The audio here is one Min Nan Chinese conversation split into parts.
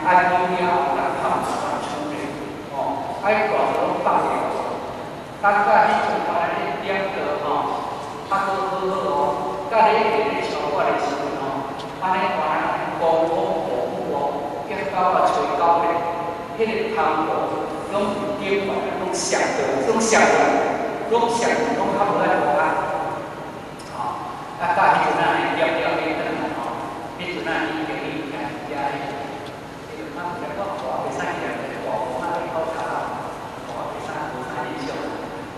啊，了後人拍處理，哦，啊，伊大路攏放了，等到彼陣我來咧點到吼，啊，閣好好哦，甲咧咧超過的時陣吼，按呢原來狂風暴雨哦，激狗啊吹狗咧，彼個帆布攏頂懸，攏摔掉，攏摔掉，攏摔掉，攏較無愛無啊，吼，啊，到彼陣啊，點了彼轉來吼，彼陣啊，已經已經遮彼個，彼個我我袂使記得，大風啊，去考查我袂使無啥印象。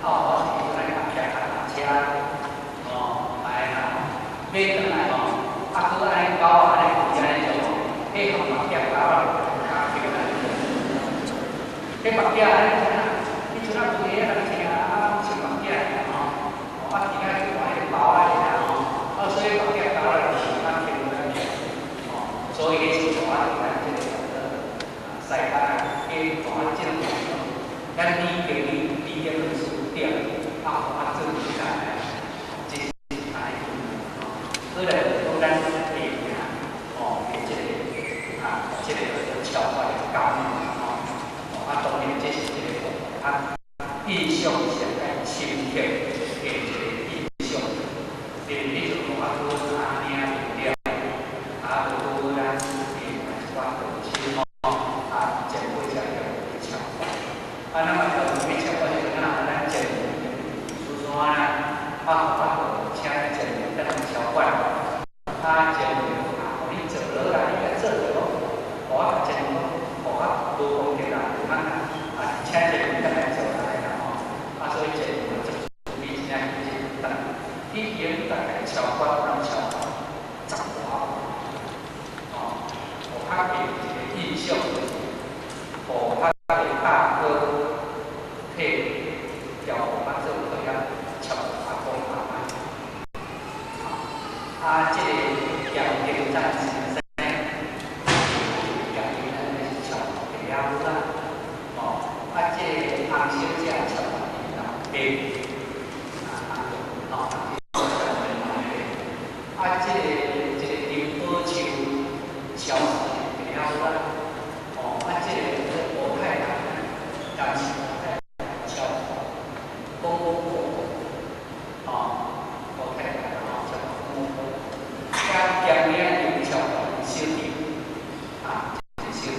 啊，我是彼陣來騎腳踏車，哦，來啦，買轉來吼，啊，閣按呢狗按呢規按呢做吼，彼項目鏡狗啊，較起來。彼目鏡按呢怎啊？彼陣啊無鞋啊，人穿啊，穿目鏡吼，啊，其他去看彼個包仔爾吼，啊，所以目鏡狗啊，就是較輕較輕，吼，所以彼時陣我就咱這個叫做西班牙去互我證明講，咱李經理李經理書店，啊，予我做起來，這是按呢吼。過來就講咱下營吼，的這個啊，這個叫做超越的教育吼，啊，當然這是這個啊印象上較深刻的一個印象，因為彼陣我拄阿領了，啊，就拄咱的一寡同事吼，啊，前輩才會去超越。啊，咱嘛就去超越時陣啊，咱前蘇山啦，啊，我就請前輩轉來超越。啊，前輩啊，予你做落來，你共做就好，予我共前輩講，予我無功德啦，無通啦，啊，請前輩轉來做來啦吼。啊，所以前輩就你真正是轉，已經大概超過攏超過十外哦，予較的一個印象就是，予較的大哥替調我做客遐超阿公阿媽。啊，這個鹹丁戰士呢，鹹丁戰士是超第仔母啦，哦，啊，這個洪小姐超伊老爸，啊，吼，啊，這個林寶秋超第仔母啦，哦，啊，這個吳太太，當時吳太太超公公婆婆，哦，吳太太吼超公公婆婆。加兼領又超小弟，啊，一個小弟，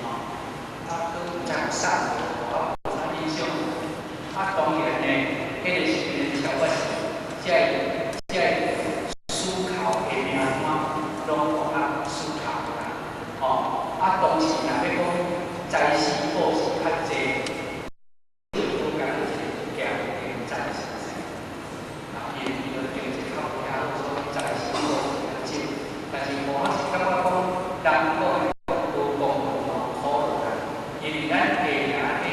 吼，啊，閣有啥我無啥印象。啊，當然呢，彼個時陣超過是，這個思考的名單攏予較思考啦，吼，啊，當時若欲講災時報時較濟，都敢若一個行定戰先生，啊，伊伊就經濟較無遐好，所以災時報時較少。但是我是感覺講，人講的無公道嘛，苦啦，因為咱下營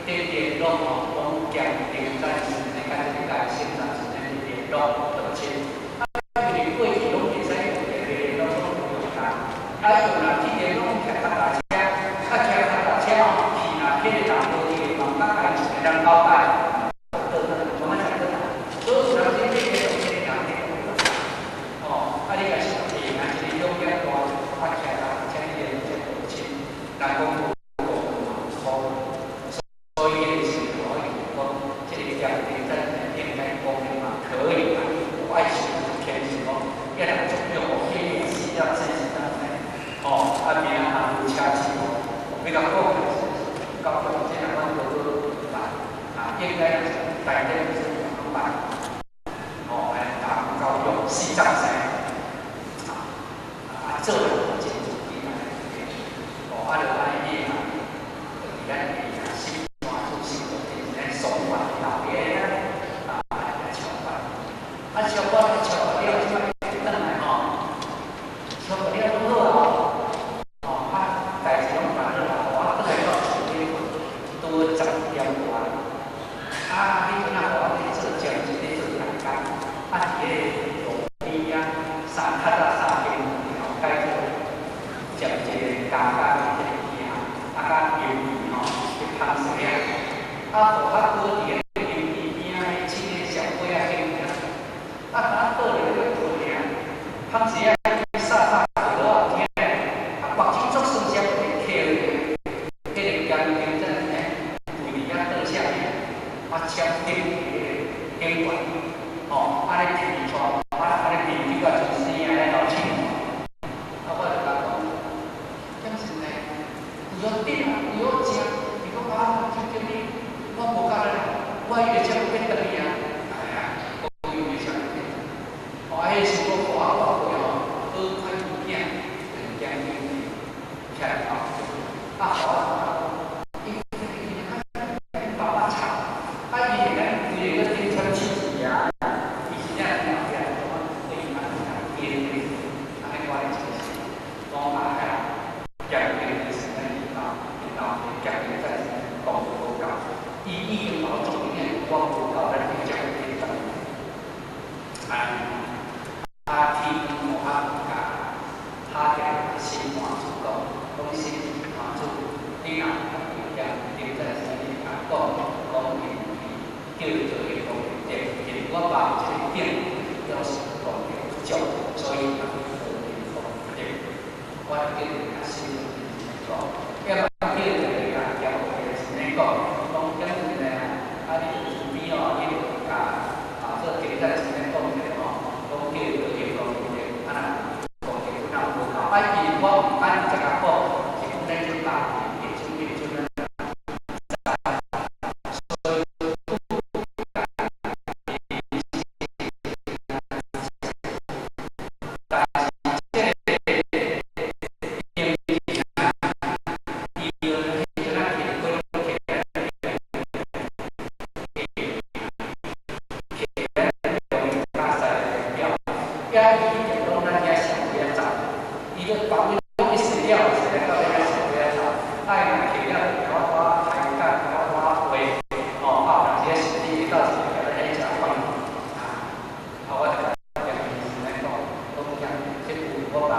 佇聯絡吼，攏行定戰先生佮這個嘉義縣戰先生聯絡斷親。啊，因為過去攏袂使用電話聯絡，攏用人，啊，用人去聯絡騎腳踏車，啊，騎腳踏車吼，去若彼個人無佇個，嘛較家己一個人交代，倒轉來，慢慢才倒來。所以有人這個這個人哦，啊，你若是下營一個兩點大，啊，騎腳踏車去聯絡才斷親，人講無公道嘛，苦。所以彼個時陣我就講，這個鹹丁戰應該講的嘛可以啦，我愛想就天是講，遐人作用哦，彼個死了真是當呢，吼，啊名也無車子哦，比較講是教育這樣阮都好辦，啊，應該是大家就是辦，吼，來教教育四十歲，啊，做人真注意來，哦，啊，就按呢嘛，就佇咱下營新山做新竹咱爽快老爸啊，來超越，啊，超越超越了，這擺轉來吼，超越了攏好啊，吼，啊，代誌攏辦好啦，我轉來到厝裡拄10點外，啊，彼陣啊，我佇做兼職咧做代工，啊，佇彼個路邊遐，三較早三間門口改做接一個加工的這個店，啊，佮油魚吼，去烘生啊，啊，予較倒佇個油魚邊仔的穿個小被仔間爾，啊，敢倒入去困爾，烘生啊，沙沙落聽，啊，目睭作酸，彼時我看我過吼，好快伊囝就踮頂徛來頭，啊，予我感覺講，伊伊爸爸吵，啊，伊會咱規个咧頂簽手字啊，伊真正聽後壁講，對伊較較堅的，按呢我來解釋，講啊遐踮頂的時咱因老𪜶老踮頂在講無夠，伊已經甲我做囡仔，我無夠，咱去接去當。啊，天予我共拍起來心肝主講，講心肝主，你若有踮頂在時，你共講，講伊叫伊做伊功德，因為我爸這個頂表示功德不足，所以共無功德。我叫伊較心講，要麼叫伊共踮是呢講，講踮陣呢，啊你就慈悲哦，你就共啊這頂在時呢講一下吼，講叫伊做伊功德，啊若功德有哪無夠，啊因為我毋敢直接共講，是講咱這家己會準會準咱所以。但是這個英啊，伊迄陣啊摕過摕摕咱加西了，遐伊一定攏咱遐社會仔走，伊咧別位攏去踅了，踅來到咱遐社會仔走，啊伊若摕了就共我開講，共我話，吼，啊有當時甚至會到一個咱遐食飯，啊，啊我就共伊是按呢講，講講這句我爸